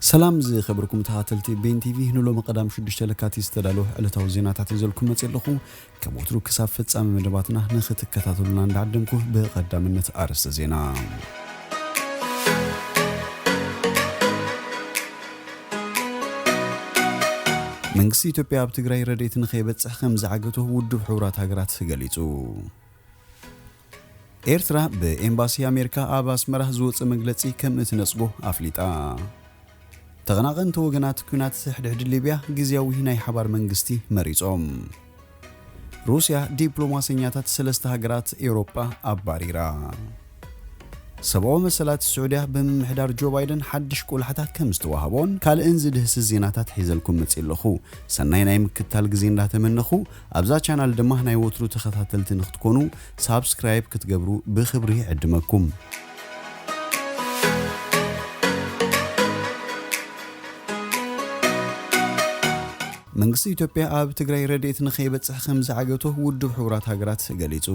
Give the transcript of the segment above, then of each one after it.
ሰላም ዝኸበርኩም ተኸታተልቲ ቤን ቲቪ፣ ንሎሚ ቀዳም ሽዱሽተ ለካቲት ዝተዳለወ ዕለታዊ ዜናታት ሒዘልኩም መጺእ ኣለኹ። ከም ወትሩ ክሳብ ፍጻመ መደባትና ንኽትከታተሉና እንዳዓደምኩ ብቐዳምነት ኣርእስተ ዜና። መንግስቲ ኢትዮጵያ ኣብ ትግራይ ረድኤት ንኸይበጽሕ ከም ዝዓገቶ ውድብ ሕቡራት ሃገራት ገሊጹ። ኤርትራ ብኤምባሲ ኣሜሪካ ኣብ ኣስመራ ዝወጸ መግለጺ ከም እትነጽጎ ኣፍሊጣ። ተቐናቐንቲ ወገናት ኲናት ሕድሕድ ሊብያ ግዝያዊ ናይ ሓባር መንግስቲ መሪጾም። ሩስያ ዲፕሎማሰኛታት ሰለስተ ሃገራት ኤውሮጳ ኣባሪራ። ሰብኣዊ መሰላት ስዑድያ ብምምሕዳር ጆ ባይደን ሓድሽ ቆላሕታ ከም ዝተዋህቦን ካልእን ዝድህስስ ዜናታት ሒዘልኩም መጺእ ኣለኹ። ሰናይ ናይ ምክትታል ግዜ እንዳተመነኹ፣ ኣብዛ ቻናል ድማ ናይ ወትሩ ተኸታተልቲ ንክትኮኑ ሳብስክራይብ ክትገብሩ ብኽብሪ ይዕድመኩም። መንግስቲ ኢትዮጵያ ኣብ ትግራይ ረድኤት ንኸይበጽሕ ከም ዝዓገቶ ውድብ ሕቡራት ሃገራት ገሊጹ።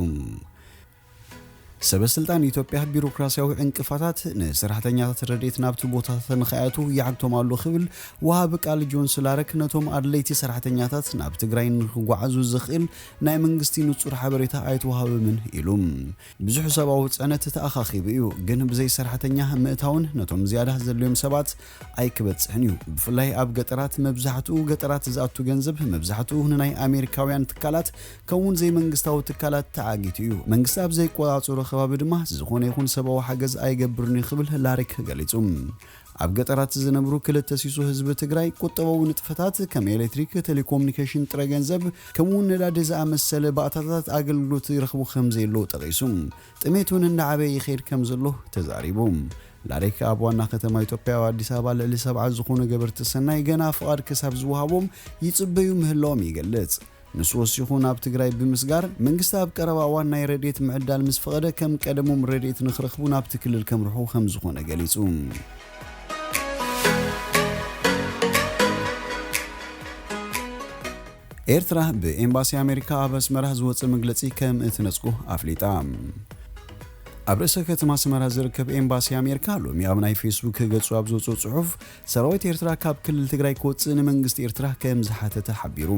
ሰበ ስልጣን ኢትዮጵያ ቢሮክራሲያዊ ዕንቅፋታት ንሰራሕተኛታት ረድኤት ናብቲ ቦታታት ንኸኣቱ ይዓግቶም ኣሎ ክብል ወሃቢ ቃል ጆን ስላረክ ነቶም ኣድለይቲ ሰራሕተኛታት ናብ ትግራይ ንክጓዓዙ ዘኽእል ናይ መንግስቲ ንጹር ሓበሬታ ኣይተዋህበምን ኢሉ። ብዙሕ ሰብኣዊ ጽዕነት ተኣኻኺቡ እዩ፣ ግን ብዘይ ሰራሕተኛ ምእታውን ነቶም ዝያዳ ዘድልዮም ሰባት ኣይክበጽሕን እዩ። ብፍላይ ኣብ ገጠራት፣ መብዛሕትኡ ገጠራት ዝኣቱ ገንዘብ መብዛሕትኡ ንናይ ኣሜሪካውያን ትካላት ከምኡውን ዘይመንግስታዊ ትካላት ተዓጊቱ እዩ። መንግስቲ ኣብ ዘይቆጻጸሮ ከባቢ ድማ ዝኾነ ይኹን ሰብኣዊ ሓገዝ ኣይገብርን እዩ ክብል ላሪክ ገሊጹ። ኣብ ገጠራት ዝነብሩ ክልተ ሲሶ ህዝቢ ትግራይ ቁጠባዊ ንጥፈታት ከም ኤሌክትሪክ፣ ቴሌኮሙኒኬሽን፣ ጥረ ገንዘብ ከምኡውን ነዳዲ ዝኣመሰለ ባእታታት ኣገልግሎት ይረኽቡ ከም ዘየለዉ ጠቒሱ። ጥሜት እውን እንዳዓበየ ይኸይድ ከም ዘሎ ተዛሪቡ። ላሪክ ኣብ ዋና ከተማ ኢትዮጵያ ኣብ ኣዲስ ኣበባ ልዕሊ ሰብዓ ዝኾኑ ገበርቲ ሰናይ ገና ፍቓድ ክሳብ ዝወሃቦም ይጽበዩ ምህላዎም ይገልጽ። ንሱ ወሲኹ ናብ ትግራይ ብምስጋር መንግስቲ ኣብ ቀረባ እዋን ናይ ረድኤት ምዕዳል ምስ ፈቐደ ከም ቀደሞም ረድኤት ንክረኽቡ ናብቲ ክልል ከምርሑ ከም ዝኾነ ገሊጹ። ኤርትራ ብኤምባሲ ኣሜሪካ ኣብ ኣስመራ ዝወጸ መግለጺ ከም እትነጽጎ ኣፍሊጣ። ኣብ ርእሰ ከተማ ኣስመራ ዝርከብ ኤምባሲ ኣሜሪካ ሎሚ ኣብ ናይ ፌስቡክ ገጹ ኣብ ዘውጽኦ ጽሑፍ፣ ሰራዊት ኤርትራ ካብ ክልል ትግራይ ክወጽእ ንመንግስቲ ኤርትራ ከም ዝሓተተ ሓቢሩ።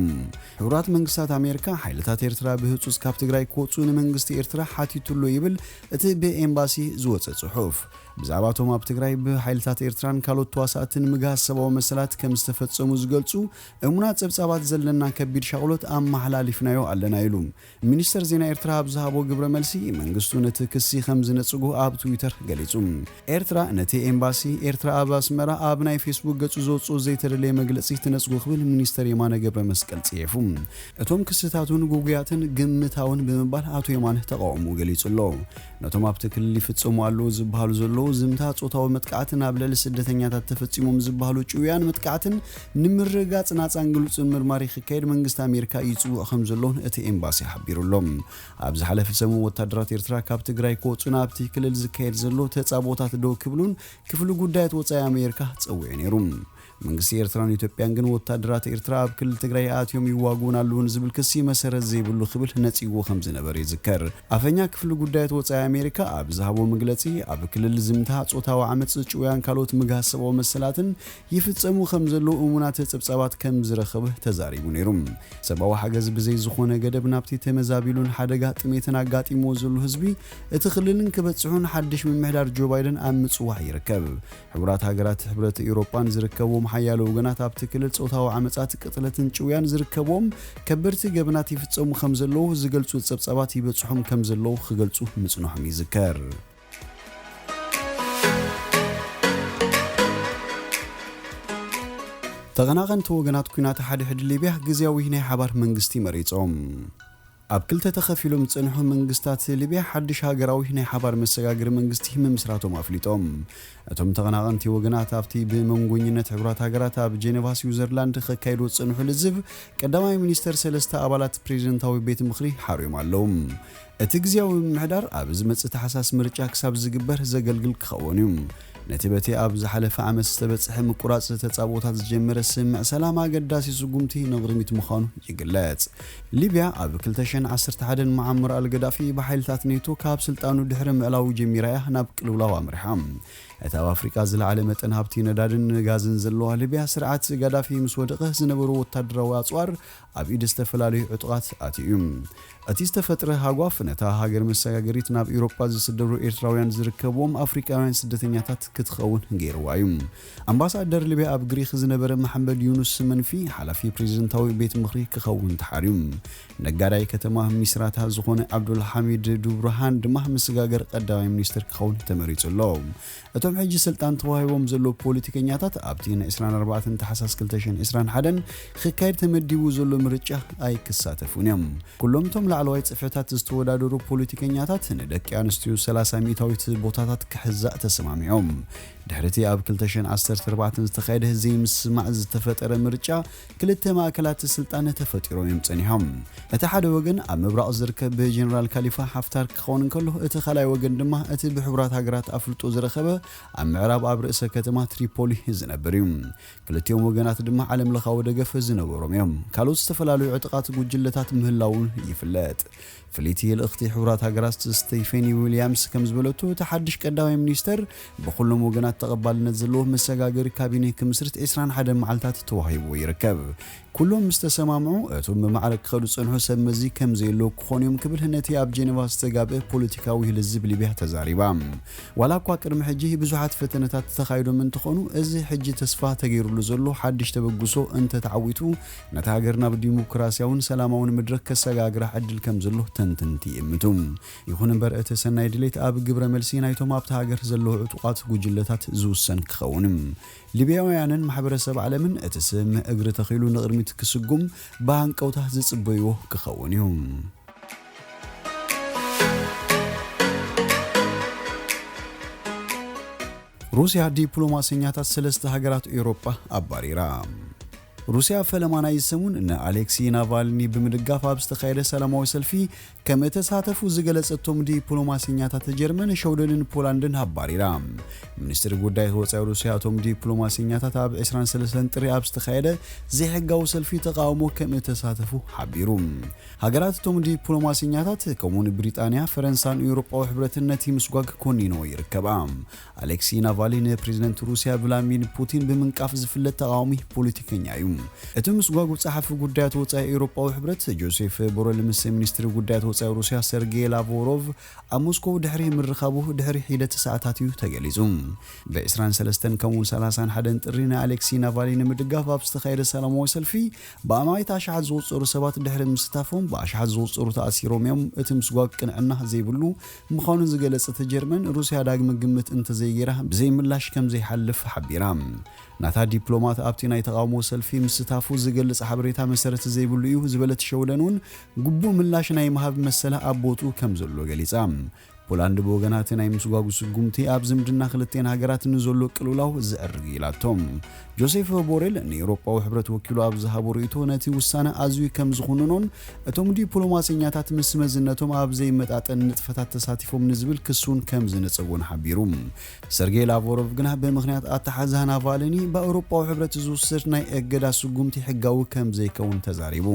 ሕቡራት መንግስታት ኣሜሪካ ሓይልታት ኤርትራ ብህጹጽ ካብ ትግራይ ክወጽኡ ንመንግስቲ ኤርትራ ሓቲቱሎ ይብል እቲ ብኤምባሲ ዝወጸ ጽሑፍ። ብዛዕባ እቶም ኣብ ትግራይ ብሓይልታት ኤርትራን ካልኦት ተዋሳእትን ምግሃስ ሰብኣዊ መሰላት ከም ዝተፈጸሙ ዝገልጹ እሙናት ጸብጻባት ዘለና ከቢድ ሻቕሎት ኣመሓላሊፍናዮ ኣለና ኢሉ። ሚኒስተር ዜና ኤርትራ ኣብ ዝሃቦ ግብረ መልሲ፣ መንግስቱ ነቲ ክሲ ከም ዝነጽጎ ኣብ ትዊተር ገሊጹ። ኤርትራ ነቲ ኤምባሲ ኤርትራ ኣብ ኣስመራ ኣብ ናይ ፌስቡክ ገጹ ዘውጽኦ ዘይተደለየ መግለጺ ትነጽጎ ክብል ሚኒስተር የማነ ገብረ መስቀል ጽሒፉ። እቶም ክስታት እውን ግጉያትን ግምታውን ብምባል ኣቶ የማነ ተቃውሞ ገሊጹ ኣሎ። ነቶም ኣብቲ ክልል ይፍጸሙ ኣለዉ ዝበሃሉ ዘለዉ ዝምታ ጾታዊ መጥቃዕትን ኣብ ልዕሊ ስደተኛታት ተፈጺሞም ዝበሃሉ ጭውያን መጥቃዕትን ንምርግጋጽ ናጻን ግሉጽን ምርማር ይክካየድ መንግስቲ ኣሜሪካ ይጽውዕ ከም ዘሎን እቲ ኤምባሲ ሓቢሩ ኣሎ። ኣብ ዝሓለፈ ሰሙን ወታደራት ኤርትራ ካብ ትግራይ ክወጹ ናብቲ ክልል ዝካየድ ዘሎ ተጻብኦታት ደው ክብሉን ክፍሊ ጉዳያት ወጻኢ ኣሜሪካ ጸዊዑ ነይሩ። መንግስቲ ኤርትራን ኢትዮጵያን ግን ወታደራት ኤርትራ ኣብ ክልል ትግራይ ኣትዮም ይዋግኡን ኣለዉን ዝብል ክሲ መሰረት ዘይብሉ ክብል ነጺግዎ ከም ዝነበረ ይዝከር። ኣፈኛ ክፍሊ ጉዳያት ወጻኢ ኣሜሪካ ኣብ ዝሃቦ መግለጺ፣ ኣብ ክልል ዝምታ፣ ጾታዊ ዓመጽ፣ ጭውያን ካልኦት ምግሃስ ሰብኣዊ መሰላትን ይፍጸሙ ከም ዘለዉ እሙናት ጸብጻባት ከም ዝረኸበ ተዛሪቡ ነይሩ። ሰብኣዊ ሓገዝ ብዘይ ዝኾነ ገደብ ናብቲ ተመዛቢሉን ሓደጋ ጥሜትን ኣጋጢምዎ ዘሎ ህዝቢ እቲ ክልልን ክበጽሑን ሓድሽ ምምሕዳር ጆ ባይደን ኣብ ምጽዋዕ ይርከብ። ሕቡራት ሃገራት፣ ሕብረት ኤውሮጳን ዝርከብዎም ሓያሎ ወገናት ኣብቲ ክልል ጾታዊ ዓመጻት፣ ቅትለትን ጭውያን ዝርከብዎም ከበድቲ ገበናት ይፍጸሙ ከም ዘለዉ ዝገልጹ ጸብጻባት ይበጽሖም ከም ዘለዉ ክገልጹ ምጽንሖም ይዝከር። ተቐናቐንቲ ወገናት ኲናት ሓድሕድ ሊብያ ግዝያዊ ናይ ሓባር መንግስቲ መሪጾም። ኣብ ክልተ ተኸፊሎም ዝጸንሑ መንግስታት ሊብያ ሓድሽ ሃገራዊ ናይ ሓባር መሰጋገሪ መንግስቲ ምምስራቶም ኣፍሊጦም። እቶም ተቐናቐንቲ ወገናት ኣብቲ ብመንጎኝነት ሕቡራት ሃገራት ኣብ ጄኔቫ ስዊዘርላንድ ከካይድዎ ዝጸንሑ ልዝብ ቀዳማይ ሚኒስተር ሰለስተ ኣባላት ፕሬዚደንታዊ ቤት ምኽሪ ሓርዮም ኣለዉ። እቲ ግዝያዊ ምምሕዳር ኣብ ዝመጽእ ታሕሳስ ምርጫ ክሳብ ዝግበር ዘገልግል ክኸውን እዩ። ነቲ በቲ ኣብ ዝሓለፈ ዓመት ዝተበጽሐ ምቁራጽ ተጻብኦታት ዝጀመረ ስምምዕ ሰላም ኣገዳሲ ስጉምቲ ንቕድሚት ምዃኑ ይግለጽ። ሊብያ ኣብ ክልተ ሽሕን ዓሰርተ ሓደን ሙዓመር ኣልገዳፊ ብሓይልታት ኔቶ ካብ ስልጣኑ ድሕሪ ምዕላዉ ጀሚራ እያ ናብ ቅልውላው ኣምሪሓ። እታ ኣብ ኣፍሪቃ ዝለዓለ መጠን ሃብቲ ነዳድን ጋዝን ዘለዋ ሊብያ፣ ስርዓት ጋዳፊ ምስ ወደቐ ዝነበሩ ወታደራዊ ኣጽዋር ኣብ ኢድ ዝተፈላለዩ ዕጡቓት ኣትዩ እዩ። እቲ ዝተፈጥረ ሃጓፍ ነታ ሃገር መሰጋገሪት ናብ ኤውሮጳ ዝስደዱ ኤርትራውያን ዝርከብዎም ኣፍሪቃውያን ስደተኛታት ክትኸውን ገይርዋ እዩ። ኣምባሳደር ሊብያ ኣብ ግሪክ ዝነበረ መሐመድ ዩኑስ መንፊ፣ ሓላፊ ፕሬዝደንታዊ ቤት ምኽሪ ክኸውን ተሓርዩ። ነጋዳይ ከተማ ሚስራታ ዝኾነ ዓብዱል ሓሚድ ዱብርሃን ድማ መሰጋገሪ ቀዳማይ ሚኒስትር ክኸውን ተመሪጹ ኣሎ። እቶም ሕጂ ስልጣን ተዋሂቦም ዘለዉ ፖለቲከኛታት ኣብቲ ን ዕስራን ኣርባዕተን ታሕሳስ ክልተ ሽሕን ዕስራን ሓደን ክካየድ ተመዲቡ ዘሎ ምርጫ ኣይክሳተፉን እዮም። ኩሎም እቶም ላዕለዋይ ጽፍሕታት ዝተወዳደሩ ፖለቲከኛታት ንደቂ ኣንስትዮ ሰላሳ ሚእታዊት ቦታታት ክሕዛእ ተሰማሚዖም። ድሕሪ እቲ ኣብ ክልተ ሽሕን ዓሰርተ ኣርባዕተን ዝተኻየደ ዘይምስማዕ ዝተፈጠረ ምርጫ፣ ክልተ ማእከላት ስልጣን ተፈጢሮም እዮም ጸኒሖም። እቲ ሓደ ወገን ኣብ ምብራቕ ዝርከብ ብጀነራል ካሊፋ ሓፍታር ክኸውን እንከሎ፣ እቲ ካልኣይ ወገን ድማ እቲ ብሕቡራት ሃገራት ኣፍልጦ ዝረኸበ ኣብ ምዕራብ ኣብ ርእሰ ከተማ ትሪፖሊ ዝነብር እዩ። ክልቲኦም ወገናት ድማ ዓለም ለኻዊ ደገፍ ዝነበሮም እዮም። ካልኦት ዝተፈላለዩ ዕጡቓት ጉጅለታት ምህላውን ይፍለጥ። ፍልይቲ ልእኽቲ ሕቡራት ሃገራት ስቴፈኒ ዊልያምስ ከም ዝበለቶ፣ እቲ ሓድሽ ቀዳማይ ሚኒስተር ብኹሎም ወገናት ተቐባልነት ዘለዎ መሰጋገሪ ካቢኔ ክምስርት ዕስራን ሓደን መዓልታት ተዋሂብዎ ይርከብ። ኩሎም ምስ ተሰማምዑ፣ እቶም ብማዕረ ክኸዱ ዝጸንሑ ሰብ መዚ ከም ዘየለዉ ክኾኑ እዮም ክብል ነቲ ኣብ ጀኔቫ ዝተጋብአ ፖለቲካዊ ልዝብ ሊብያ ተዛሪባ። ዋላ እኳ ቅድሚ ሕጂ ብዙሓት ፈተነታት ተኻይዶም እንተኾኑ፣ እዚ ሕጂ ተስፋ ተገይሩሉ ዘሎ ሓድሽ ተበግሶ እንተተዓዊቱ፣ ነታ ሃገር ናብ ዲሞክራሲያውን ሰላማውን መድረኽ ከሰጋግራ ዕድል ከም ዘሎ ተንተንቲ ይእምቱ። ይኹን እምበር፣ እቲ ሰናይ ድሌት ኣብ ግብረ መልሲ ናይቶም ኣብታ ሃገር ዘለዉ ዕጡቓት ጉጅለታት ዝውሰን ክኸውን። ሊብያውያንን ማሕበረሰብ ዓለምን እቲ ስምምዕ እግሪ ተኺሉ ንቕድሚት ክስጉም ብሃንቀውታ ዝጽበይዎ ክኸውን እዩ። ሩስያ ዲፕሎማሰኛታት ሰለስተ ሃገራት ኤውሮጳ ኣባሪራ። ሩስያ ፈለማ ናይ ሰሙን ንኣሌክሲ ናቫልኒ ብምድጋፍ ኣብ ዝተኻየደ ሰላማዊ ሰልፊ ከም እተሳተፉ ዝገለጸቶም ዲፕሎማሰኛታት ጀርመን፣ ሸውደንን ፖላንድን ኣባሪራ። ሚኒስትሪ ጉዳይ ወጻኢ ሩስያ እቶም ዲፕሎማሰኛታት ኣብ ዕስራን ሰለስተን ጥሪ ኣብ ዝተኻየደ ዘይሕጋዊ ሰልፊ ተቃውሞ ከም እተሳተፉ ሓቢሩ። ሃገራት እቶም ዲፕሎማሰኛታት ከምኡውን ብሪጣንያ፣ ፈረንሳን ኤውሮጳዊ ሕብረትን ነቲ ምስጓግ ኮኒኖ ይርከባ። ኣሌክሲ ናቫሊ ንፕሬዝደንት ሩስያ ቭላድሚር ፑቲን ብምንቃፍ ዝፍለጥ ተቓዋሚ ፖለቲከኛ እዩ። እቲ ምስጓጉ ጸሓፊ ጉዳያት ወጻኢ ኤውሮጳዊ ሕብረት ጆሴፍ ቦረል ምስ ሚኒስትሪ ጉዳያት ወጻኢ ሩስያ ሰርጌይ ላቭሮቭ ኣብ ሞስኮ ድሕሪ ምርኻቡ ድሕሪ ሒደት ሰዓታት እዩ ተገሊጹ። ብ ዕስራን ሰለስተን ከምኡውን ሰላሳን ሓደን ጥሪ ንኣሌክሲ ናቫሊ ንምድጋፍ ኣብ ዝተኻየደ ሰላማዊ ሰልፊ ብኣማኢት ኣሽሓት ዝቑጸሩ ሰባት ድሕሪ ምስታፎም ብኣሽሓት ዝቑጸሩ ተኣሲሮም እዮም። እቲ ምስጓግ ቅንዕና ዘይብሉ ምዃኑ ዝገለጸት ጀርመን፣ ሩስያ ዳግመ ግምት እንተዘይገይራ ብዘይ ምላሽ ከም ዘይሓልፍ ሓቢራ። ናታ ዲፕሎማት ኣብቲ ናይ ተቓውሞ ሰልፊ ምስታፉ ዝገልጽ ሓበሬታ መሰረት ዘይብሉ እዩ ዝበለት ሸውደን እውን፣ ግቡእ ምላሽ ናይ ምሃብ መሰላ ኣብ ቦትኡ ከም ዘሎ ገሊጻ። ፖላንድ ብወገና እቲ ናይ ምስጓጉ ስጉምቲ ኣብ ዝምድና ክልቴን ሃገራት ንዘሎ ቅልውላው ዘዕርግ ኢላቶ። ጆሴፍ ቦሬል ንኤውሮጳዊ ሕብረት ወኪሉ ኣብ ዝሃቦ ርእይቶ፣ ነቲ ውሳነ ኣዝዩ ከም ዝኹንኖን እቶም ዲፕሎማሰኛታት ምስ መዝነቶም ኣብ ዘይመጣጠን ንጥፈታት ተሳቲፎም ንዝብል ክሱን ከም ዝነጸጎን ሓቢሩ። ሰርጌይ ላቭሮቭ ግና ብምኽንያት ኣተሓዛ ናቫልኒ ብኣውሮጳዊ ሕብረት ዝውሰድ ናይ እገዳ ስጉምቲ ሕጋዊ ከም ዘይከውን ተዛሪቡ።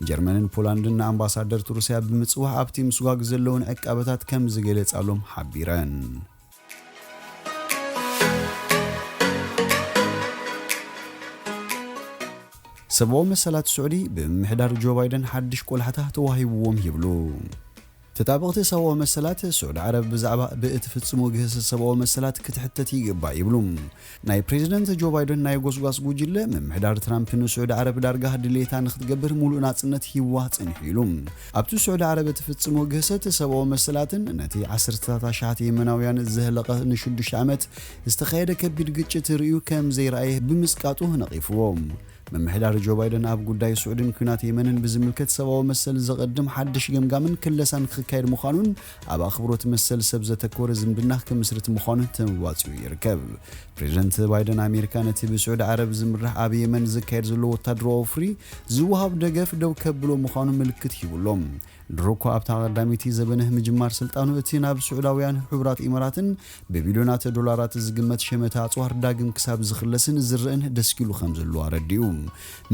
ጀርመንን ፖላንድን ንኣምባሳደር ሩስያ ብምጽዋዕ ኣብቲ ምስጓግ ዘለውን ዕቃበታት ከም ዝገለጻሎም ሓቢረን። ሰብኣዊ መሰላት ስዑዲ ብምምሕዳር ጆ ባይደን ሓድሽ ቆላሕታ ተዋሂብዎም ይብሉ። ተጣበቕቲ ሰብኣዊ መሰላት፣ ስዑዲ ዓረብ ብዛዕባ ብእትፍጽሞ ግህሰት ሰብኣዊ መሰላት ክትሕተት ይግባእ ይብሉ። ናይ ፕሬዝደንት ጆ ባይደን ናይ ጎስጓስ ጉጅለ፣ ምምሕዳር ትራምፕ ንስዑዲ ዓረብ ዳርጋ ድሌታ ንክትገብር ሙሉእ ናጽነት ሂዋ ጸኒሑ ኢሉ። ኣብቲ ስዑዲ ዓረብ እትፍጽሞ ግህሰት ሰብኣዊ መሰላትን ነቲ ዓሰርተታት ኣሽሓት የመናውያን ዘህለቐ ንሽዱሽተ ዓመት ዝተኻየደ ከቢድ ግጭት ርእዩ ከም ዘይረኣየ ብምጽቃጡ ነቒፍዎ። ምምሕዳር ጆ ባይደን ኣብ ጉዳይ ስዑድን ኲናት የመንን ብዝምልከት ሰብኣዊ መሰል ዘቐድም ሓድሽ ገምጋምን ክለሳን ክካየድ ምዃኑን ኣብ ኣኽብሮት መሰል ሰብ ዘተኮረ ዝምድና ክምስርት ምዃኑን ተመባጺኡ ይርከብ። ፕሬዝደንት ባይደን፣ ኣሜሪካ ነቲ ብስዑዲ ዓረብ ዝምራሕ ኣብ የመን ዝካየድ ዘሎ ወታደራዊ ወፍሪ ዝወሃብ ደገፍ ደው ከብሎ ምዃኑ ምልክት ሂቡሎም። ድሮ እኳ ኣብታ ቀዳመይቲ ዘበነ ምጅማር ስልጣኑ፣ እቲ ናብ ስዑዳውያን ሕቡራት ኢማራትን ብቢልዮናት ዶላራት ዝግመት ሸመተ ኣጽዋር ዳግም ክሳብ ዝኽለስን ዝረእን ደስኪሉ ከም ዘሎ ኣረዲኡ።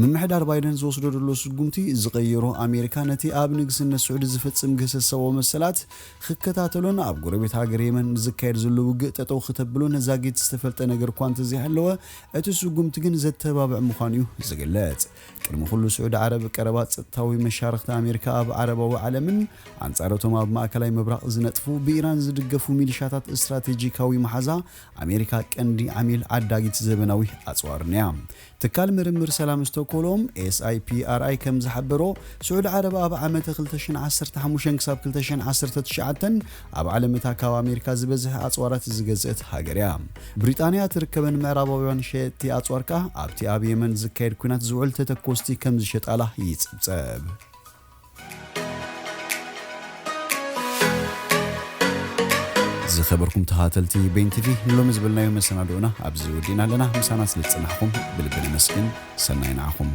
ምምሕዳር ባይደን ዝወስዶ ዘሎ ስጉምቲ ዝቐየሮ፣ ኣሜሪካ ነቲ ኣብ ንግስነት ስዑዲ ዝፍጽም ግህሰት ሰብኣዊ መሰላት ክከታተሎን ኣብ ጎረቤት ሃገር የመን ዝካየድ ዘሎ ውግእ ጠጠው ክተብሎን ዛጊት ዝተፈልጠ ነገር እኳ እንተዘይሃለወ፣ እቲ ስጉምቲ ግን ዘተባብዕ ምዃኑ እዩ ዝግለጽ። ቅድሚ ኩሉ፣ ስዑዲ ዓረብ ቀረባ ጸጥታዊ መሻርኽቲ ኣሜሪካ ኣብ ዓረባዊ ዓለምን ኣንጻር እቶም ኣብ ማእከላይ ምብራቕ ዝነጥፉ ብኢራን ዝድገፉ ሚሊሻታት ስትራቴጂካዊ መሓዛ ኣሜሪካ ቀንዲ ዓሚል ዓዳጊት ዘበናዊ ኣጽዋርን እያ። ትካል ምርምር ሰላም ስቶክሆልም፣ ኤስኣይፒኣርኣይ፣ ከም ዝሓበሮ፣ ስዑዲ ዓረብ ኣብ ዓመተ ክልተ ሽሕን ዓሰርተ ሓሙሽተን ክሳብ ክልተ ሽሕን ዓሰርተ ትሽዓተን ኣብ ዓለም እታ ካብ ኣሜሪካ ዝበዝሐ ኣጽዋራት ዝገዝእት ሃገር እያ። ብሪጣንያ ትርከበን ምዕራባውያን ሸየጥቲ ኣጽዋር ከኣ ኣብቲ ኣብ የመን ዝካየድ ኲናት ዝውዕል ተተኮስቲ ከም ዝሸጣላ ይጽብጸብ። ዝኸበርኩም ተኸታተልቲ ቤን ቲቪ፣ ንሎሚ ዝበልናዮ መሰናድኦና ኣብዚ ወዲእና ኣለና። ምሳና ስለ ዝጸናሕኩም ብልቢ ነመስግን። ሰናይ ንዓኹም።